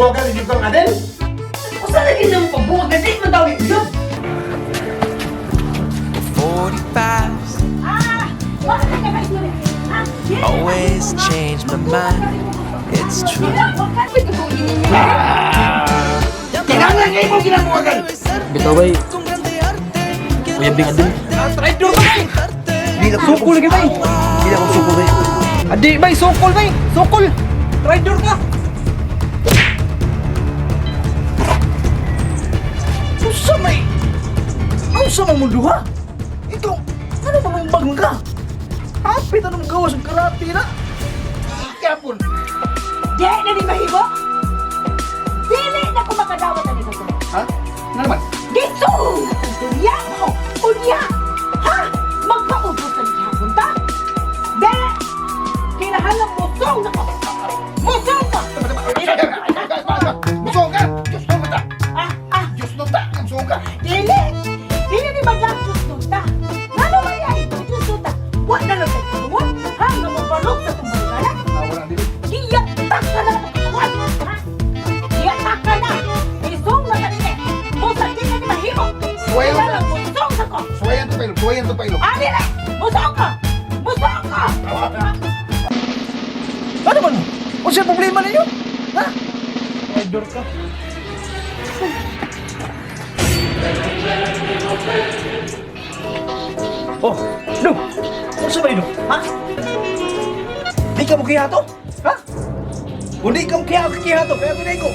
Buwagan ni kang Adel. Usa lagi na mo pagbuwag na di man daw yun. 45s Ah! Wala ka na kayo. Ah! always change my mind. It's true. Kinahanglan kay mo ginabuwagan. Bitaw bay. Uyab ding adun. Traitor ka bay. Sukol lagi bay. Hindi ako sukol bay. Adi bay, sukol bay. Sukol. Traitor ka. Usa may. Usa man mo duha. Ikaw, ano ba mong bagong ka? Hapit anong gawas ang karate na. Kapon. Di na ni mahimo. Dili na ko makadawat ani ko. Ha? Ano naman? Dito! Unya mo! Unya! Ha? Magpaubos ang gihapon ta? Di! Kinahanglan musong na ko! Musong ka! Musong ka! Diyos no ta! Ah! Ah! Diyos no ta! Musong ka! Dili! Dili ni maglastos nun ta! Ngano man yan? Diyos nun ta! Wa na lang tayo tungod! Ha? Nga mabalog sa itong barangay? Ah, wala dili. Iyatak ka na! Ha? Iyatak ka na! Isong na ka nila! Busa di na ni mahimo! Well- Kinahanglan musong sa ko! Suwayan to pailog, suwayan to pailog. Ah, dili! Musong ka! Musong ka! Ano man? Unsa problema ninyo? Ha? Traitor ka. Oh, no. Unsa ba ino? Ha? Di ka mo kihato? Ha? Kung di ka mo kihato, kaya pinay ko.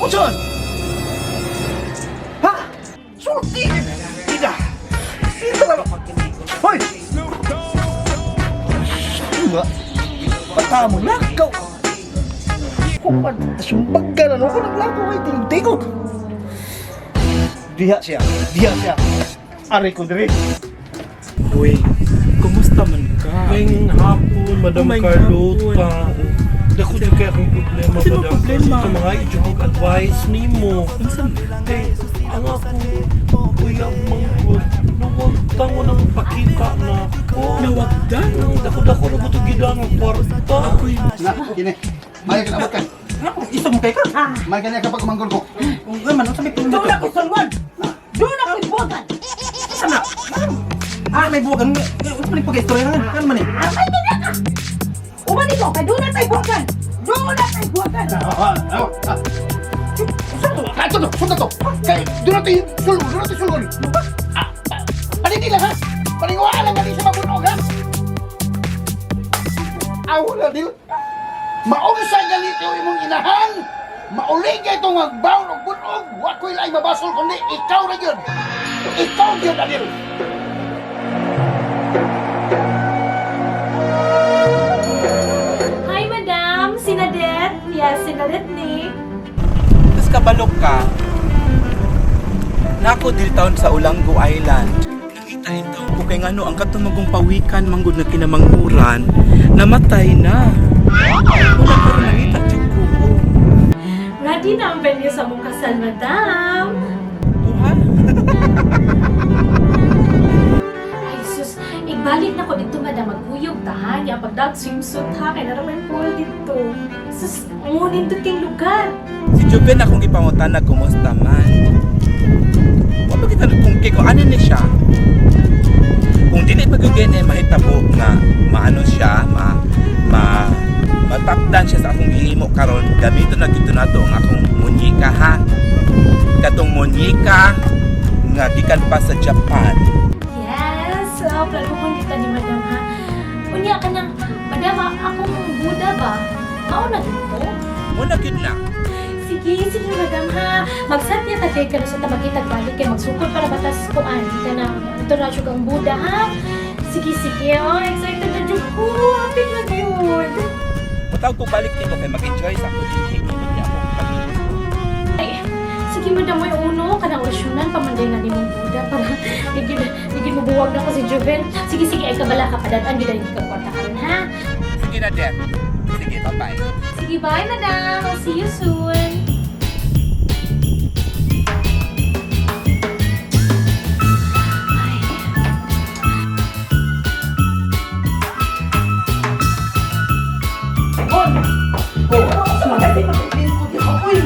Unsa man? Ha? Sulti! Ida! Ida lang! Hoy! Nga. Bata mo na, ikaw. Kuman, sumbag ka na. Ako naglako kay tingog-tingog. Diha siya. Diha siya. Ari ko diri. Uy, kumusta man ka? Ngayong hapon, Madam May Carlota. Dako jud kay akong problema, Ano Madam problema? Carlota. Mga ijong advice nimo. Unsa man? Kay ang akong uyab manggod, nawagtan ko ng pakita na ako. Nawagdan? Dako-dako na ko ito gidang kwarta. Ako'y Na, kini. May kinabot ka. Isa mo kay ka. May kanya kapag umanggol ko. Kung man unsa may Doon problema ako sulwan! Doon ako ibugan! Unsa na? Ah, may buwagan. Unsa man ni pag-istorya nga? Ano man ni? Amay na ka! Umani ko, kay doon na tayo buwagan! Doon na tayo buwagan! Ato to, sundan to. Kay doon natin sulod, doon natin sulod. Ah, Panini lang ha. Paninguhaan lang gani sa mabunog ha. Aw na dil. Maunsa ganito imong inahan. Mauli kay itong magbaon og bunog. Wa ko'y laing mabasol kundi ikaw ra gyud. Ikaw gyud Adil. Hi, Madam! Si Nadette. Yes, si Nadette ni. Tapos kabalok ka. Nako dil taon sa Olango Island. Nakita ito ko kay ngano ang katumagong pawikan manggod nga kinamanghuran namatay na. Wala pero nangita jud ko. Ready na ang venue sa mong kasal, Madam! Uha. Ay, sus! Igbalik na ko dito, Madam. Maghuyog ta, ha? Niya pagdag swimsuit, ha? Kaya na may pool dito. Sus, ngunin to king lugar. Si Juven akong gipangutan na kumusta man. Wa ba kita kung kay ko ano ni siya. Kung dili pa gyud eh mahitabo nga maano siya, ma ma matakdan siya sa akong gihimo karon gamiton na gyud nato ang akong munyika ha. Katong munyika nga gikan pa sa Japan. Yes! Oh, plano kong kita ni Madam, ha? Unya ka nang, Madam, akong Buddha ba? Mao na dito? Muna gyud na. Sige, sige madam ha. Mag-set niya ta kay kano sa tamakitag balik kay magsukol para batas kuan ka na ito na siya kang Buddha ha. Sige, sige. Oh, excited na jud ko. Happy na jud. Mutawag ko balik nimo kay mag-enjoy sa ako dinhi niya akong pag- Ay, sige madam, may uno kanang orasyonan pamanday na nimong Buddha para digin digin mo buwag na ko si Juven. Sige, sige, ay kabala ka padad-an gid hindi ka kwarta karon ha. Sige na, Deb. Sige, bye-bye. Sige, bye madam. I'll see you soon. Oh, unsa man kasi pagtingog ko? Uy.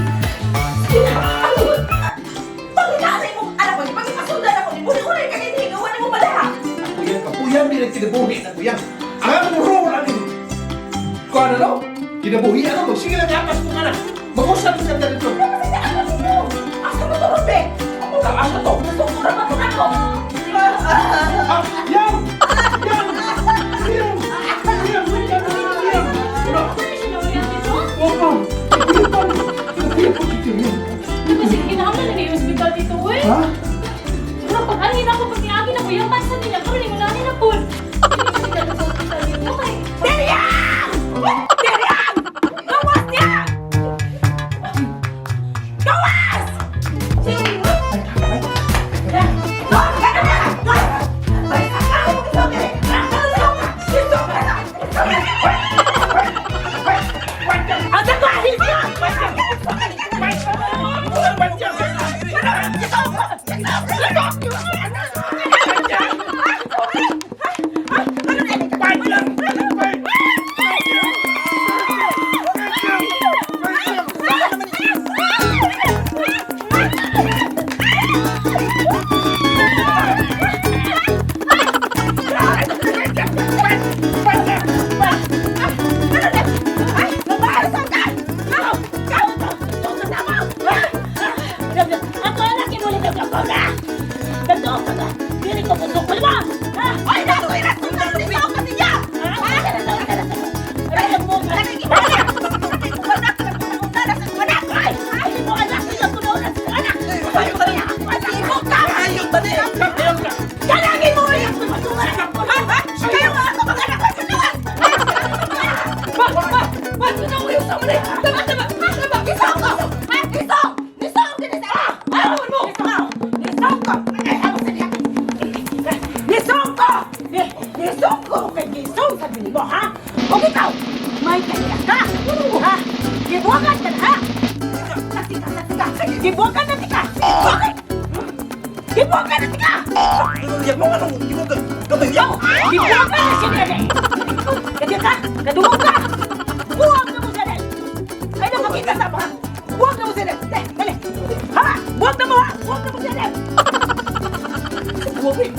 Kinabuhi ako, sige lang apas ko ka na. Mag-usap sa dito. Asa mo to, Robe? Ako ka, asa to? Sukura ba to nako? Ah, yang! Yang! Yang! Yang! Yang! Ano siya nauyan dito? Opo! Di ba sige, kinahanglan na ni hospital dito, eh? Ha? Siguro pag alin ako, pag niagi na ko, yung pansan niya, pero hindi mo na na po. Hindi ba sa hospital dito, kay? Derian! Derian! Gawas niya! Gawas! Ako anak mo ulit ang ako na! Nagdoon ka na! Dili ko busok ko ba? Ha? Ay, naku, irason na rin ako kasi niya! Nisong ko! Nisong ko kay Gisong sabi mo, ha? O ikaw, may kaya ka! Ha? Gibuwagan ka na, ha? Tika, tika, gibuwagan na tika! Bakit? Gibuwagan na tika! Yak mo anong gibugan? Kamay yak. Gibuwagan na siya dali! Kadiya ka! Kadungog ka! Buwag na mo siya dali! Ay, nakakita sa mga! Buwag na mo siya dali! Dali, dali! Ha? Buwag na mo, ha? Buwag na mo siya dali! Buwag eh.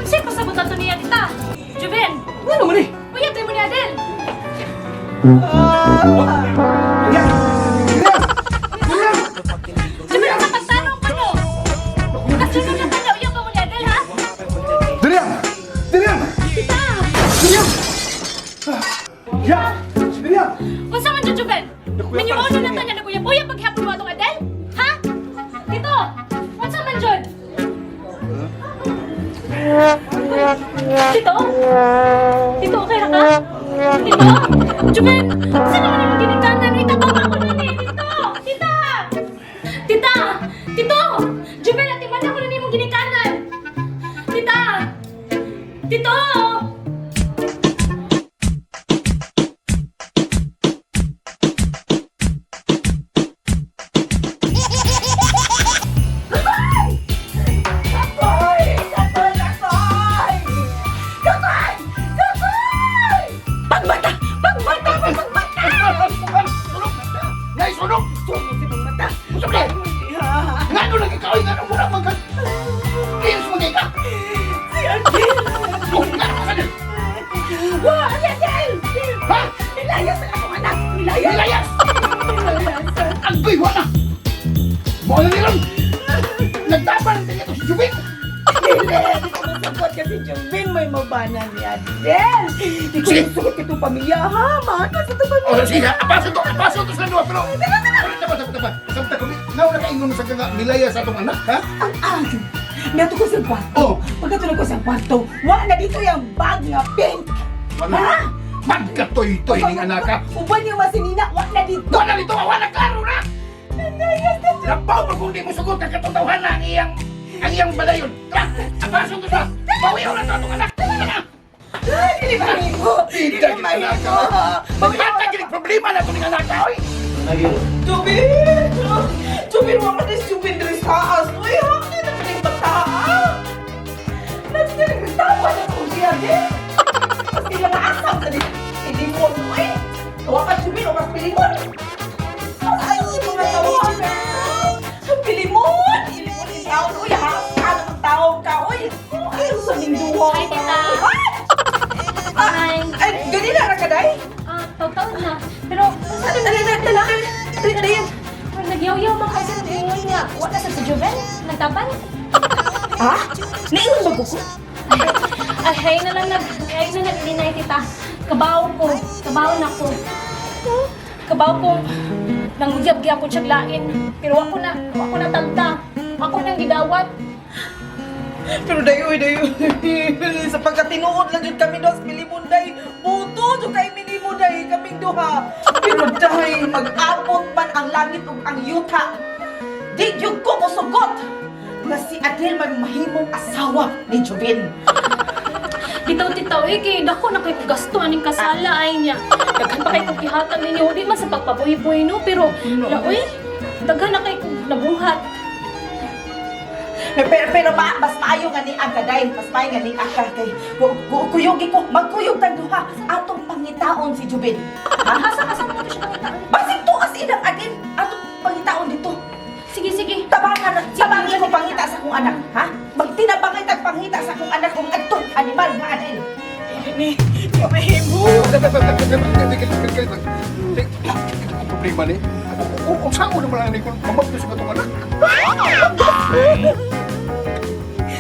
Siya pasabot ato niya, tita! Juven! Ano man eh? Uyab tayo mo ni Adel! Juven, nakapagtanong ka no! Nakasunod na tayo, uyab ba mo ni Adel, ha? Diriam! Diriam! Tita! Diriam! Ya! Diriam! Unsa man dyan, Juven? Minyuono na tanya naguyab-uyab paghapon mo atong Adel? Ha? Tito! Unsa man dyan? Tito? Tito, okay ra ka? Tito? Juven! Saan naman yung ginikanan? Itabaw ako nun eh! Tito! Tita! Tita! Tito! Juven, atiman ako na nimong ginikanan! Tita! Tito! Akoy! Akoy! Akoy! Akoy! Akoy! Pagmata! Pagmata! Pagmata! Nay, sunog! Sunog si pagmata! Usap na! Ngano lagi ka? Oy, ngano mura man ka? Kilos mo ka? Si Adel! Oh, ngano ka din? Wah! Si Adel! Ha? Nilayas ang akong anak! Nilayas! Nilayas! Nilayas! Agoy, wala! Mo na nilang! Nagtapan ang tingin si Jubin! Dili! Di ko masabot kasi Jubin may mabana ni Adel! Di ko Sige. masugot itong pamilya ha! Mahal sa itong O, pamilya! sige, apaso to, apaso to sa duwa, pero... Pero, tama, tama, tama. Samta ko, nauna ka ingon sa kanga nilaya sa atong anak, ha? Ang agad! Nato ko sa kwarto! Oh. Pagkatulog ko sa kwarto, wa na dito yung bag nga pink! Wala. Ha? Magkatoy-toy ning anak, ha? Uban yung masinina, wa na dito! Wala nito, wala klaro na! Nangayas na siya! Labaw pa kung di mo sugot ang katotawhan na ang iyang balayon. Tara, apaso to sa... Bawiyaw na to atong anak! Tara! Ay, Dili mahimo! Dili Tidak mahimo! Maghatag yung problema na ito ning anak, oy! Jubin! Jubin, wa man is Jubin diri sa taas. Uy, ha? Hindi na piling bataa! Nagtawa na ko siya, di! Mas sila nga asam sa pilimon, uy! Wa ka Jubin, wa ka pilimon! Ay, mga tawa na! Pilimon! Pilimon in town, uy, ha? Ano ang tao ka, uy? Ay, sa ninduwa. Hi, tita. Ay! Hi! Ay, ganila ra ka, day? Ah, tawag Taon na. Pero, Dali, dali, dali, dali, dali. Nagyaw-yaw man kayo sa ingon nga. Wala sa si Joven? Nagtaban? Ha? Naingon ba ko? Ay, ay na lang nag... Ay na lang dinay tita. Kabaw ko. Kabaw na ko. Kabaw ko. Nanguyab gyapon siya lain. Pero ako na, ako na tagta. Ako nang gidawat. Pero dayoy, dayoy. Sa pagkatinuod lang yun kami dos Pilimon day. Buto jud kay minimo day kaming duha. Pero day mag-abot man ang langit ug ang yuta. Di gyud ko mosugot na si Adel may mahimong asawa ni Jubin. Bitaw titaw eh, kay dako na kay gasto aning kasala ay niya. Daghan pa kay kong gihatag ninyo di man sa pagpabuhi-buhi no, pero laoy, daghan na kay kong nabuhat. Pero mas maayo nga ni Aga day, mas maayo nga ni Aga kay kuyog ko, magkuyog tag duha atong pangitaon si Jubin. Ha? Asa asa mo to siya pangitaan? Basig tuas ilang Adel atong pangitaon dito. Sige, sige. Tabangan, tabangi ko pangita sa akong anak, ha? Magtinabangay tag pangita sa akong anak kung adtong animal nga Adel. Ni, di mahimo. Ang problema ni, kung saan naman lang ni kung mamagdo sa katong anak.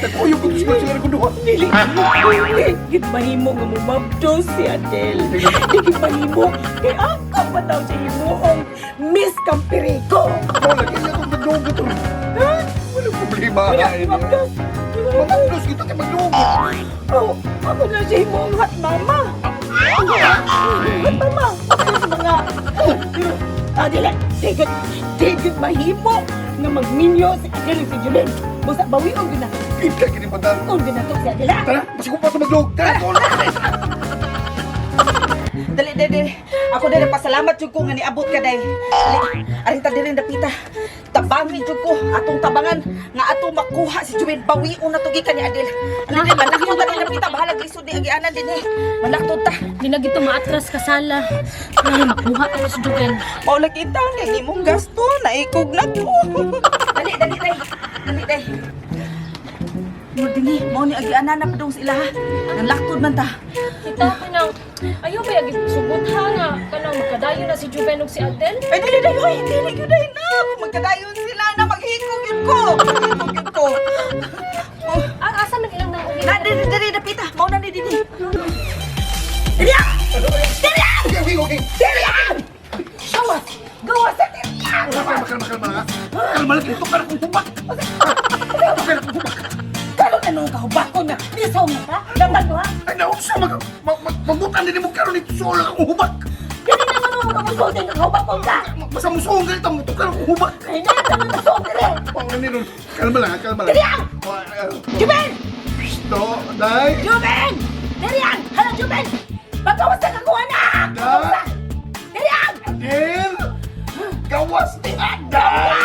Nagkuyog ko sila sila kung duha. Dili, dili, gid mahimo nga mumabdos si Adel. Di gid mahimo kay ako pa daw siya himuong Miss Campirico. Wala kaya akong nagdugo to. Walang problema. Wala, mabdos. Mamagdos kita kay magdugo. Oh, ako na siya himuong hot mama. Hot mama. Tapos mga Ah, dili, di gid mahimo nga magminyo si Adel ug si Julen. Busa bawion gyud na. Kita kini padang. On gyud na to si Adel. ha? Tara, basi ko pa sa magdugo. Tara, Dali, dali, dali. Ako dali, pasalamat jud ko nga niabot ka day. Dali, aring ta diri napita. Tabangi jud ko atong tabangan nga atong makuha si Juben bawion na to gikan ni Adel. Dali, dali, manlaktod ta ni napita bahalag lisod ni agianan dinhi. Manlaktod ta. Di na gito maatras kasala. Ay, makuha ako si Joven. Mao lagi taon kay imong gasto naikog na ko. Dali, dali, dali. Dali, dali. Mo dinhi, mao ni agianan na padung sila ha. Nanlaktod man ta. Tita, kanang, ayaw ba yung sugot ha nga, kanang magkadayo na si Juven ug si Adel? Ay, dili day, oy, dili gyud day na. Kung magkadayon sila na maghikog gyud ko. Maghikog gyud ko. Oh, Ah, asa man ilang nang na dili dili dapita, mao na ni dinhi. Okay, okay, okay. Gawas! Gawas sa tiriyan! Kalma, kalma, kalma. Kalma lang, ito ka na kung hubak. Ito ka na kung hubak. Karon anong kahubakon na? Lisaw mo ka? Laban mo ha? Ay, nausa, mabutan din mo karon ito sa ulang akong hubak. Dili naman mo mamusulti nga kahubakon ka! Basta musuong ganito, muto ka na akong hubak. Ay, nasa mo musulti rin! Oh, ano nun? Kalma lang, ha, kalma lang. Diriang! Oh, ah, Juben! Psst, oh, day. Juben! Diriang! Hala, Juben! Pagawas na ako, anak! Pagawas na! Diriang! Adel! Gawas ni Aday!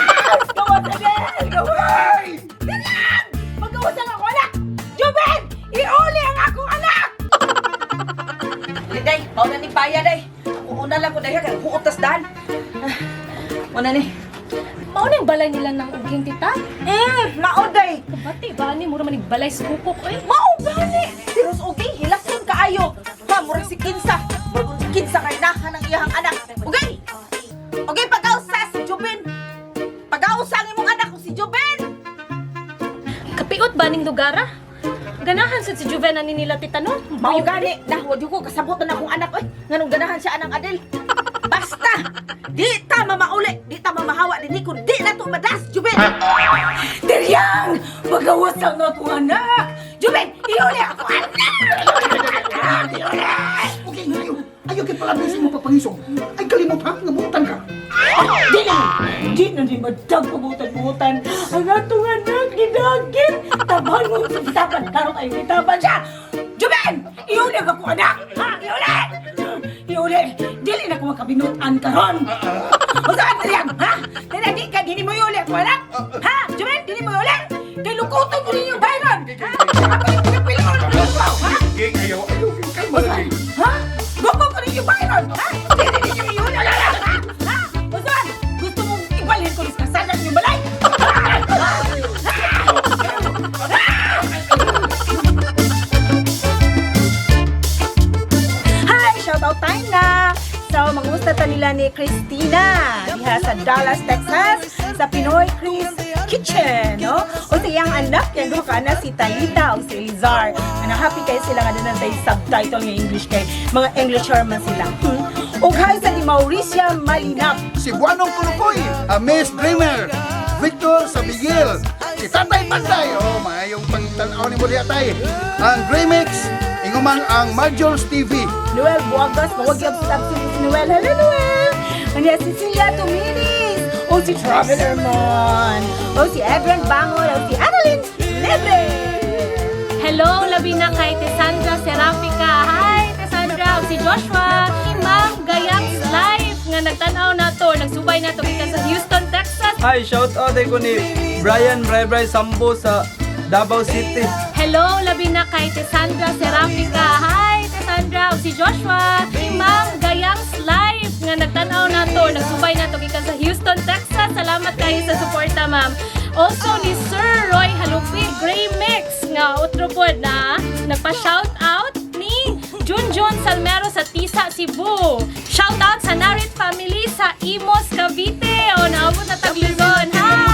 Gawas na, Del! Gawas! Ay! Diriang! Pagawas na ako, anak! Juben! Iuli ang akong anak! Dili day, mao na ni paya day. Ako una lang ko day kay huot tas dan. Ah, Mao na ni. Mao na yung balay nila ng uging, tita? Mao day. Kabati ba ni mura manig balay sa kupok eh. Mao gani. Pero sa uging hilason kaayo. Ha, murag si Kinsa. Murag si Kinsa kay nahan ang iyang anak. Uging. Uging pagausa si Jubin. Pagausa ang imong anak kung si Jubin. Kapiot ba ning lugar ah? Ganahan sad si Juven ani nila tita no? Mao gani, na wa jud ko kasabot na akong anak oy. Nganong ganahan siya anang Adel. Basta di ta mamauli, di ta mamahawa dinhi kun di na to madas Jubin. Diriang! Pagawas ang akong anak! Juben! Iuli ang akong anak! Okay, ayaw. Ayaw kay palabisin mo pagpangisog. Ay, kalimot ha, ngabutan ka. Di na! Di na ni madag pabutan-butan ang atong anak ni Dagit! Taban mo sa kitaban! Karon kayo kitaban siya! Juben! Iuli ang akong anak! Ha? Iuli! Iuli! Dili na ko makabinutan karon! O saan Diriang? Ha? Dili di ka, dili mo iuli akong anak! Ha? Juben, dili mo iuli! Kay lukuton ko ninyo bayron! Ha? Ako yung pinapilon! Ha? Ging, ayaw, ayaw, ging, kalma lang, ging. Ha? Gusto ko ninyo bayron! Ha? Dili ninyo iuli ang anak! Ha? Ha? O saan? Gusto mong ibalhin ko sa kasalan yung balay? Hi! Shoutout time na! So, sa Dallas, Texas, sa Pinoy Chris Kitchen, no? O sa iyang anak, yan duha ka na si Talita o si Elizar. Ana, happy kayo sila nga doon tayo subtitle nga English kay mga Englisher man sila. Ug hi sa ni Mauricia Malinap. Si Buanong Kulukoy, a Miss Dreamer, Victor Sabigil, si Tatay Panday, oh, maayong pangtanaw ni mo diha, tay. Ang Graymix, inguman ang Marjols TV. Noel Buagas, mawag yung absent si Noel. Hello, Noel! Kanya si Celia Tuminis, o si Traveler Mon, o si Adrian Bangon, o si Annalyn Lebre. Hello, labi na kay Tesandra Serafica. Hi, Tesandra. O si Joshua. Si Ma'am Gayaks Life nga nagtan-aw na to, nagsubay na to gikan sa Houston, Texas. Hi, shout out ko ni Brian Bray Bray Sambo sa Davao City. Hello, labi na kay Tesandra Serafica. Hi, Tesandra. O si Joshua. Si Ma'am Gayaks Life nga nagtan-aw na to, nagsubay na to gikan sa Houston, Texas. Salamat kayo sa suporta, ma'am. Also ni Sir Roy Halupi, Gray Mix nga otro pod na nagpa-shout out ni Junjun Salmero sa Tisa, Cebu. Shout out sa Narit family sa Imos, Cavite. O naabot na tag Luzon. Hi!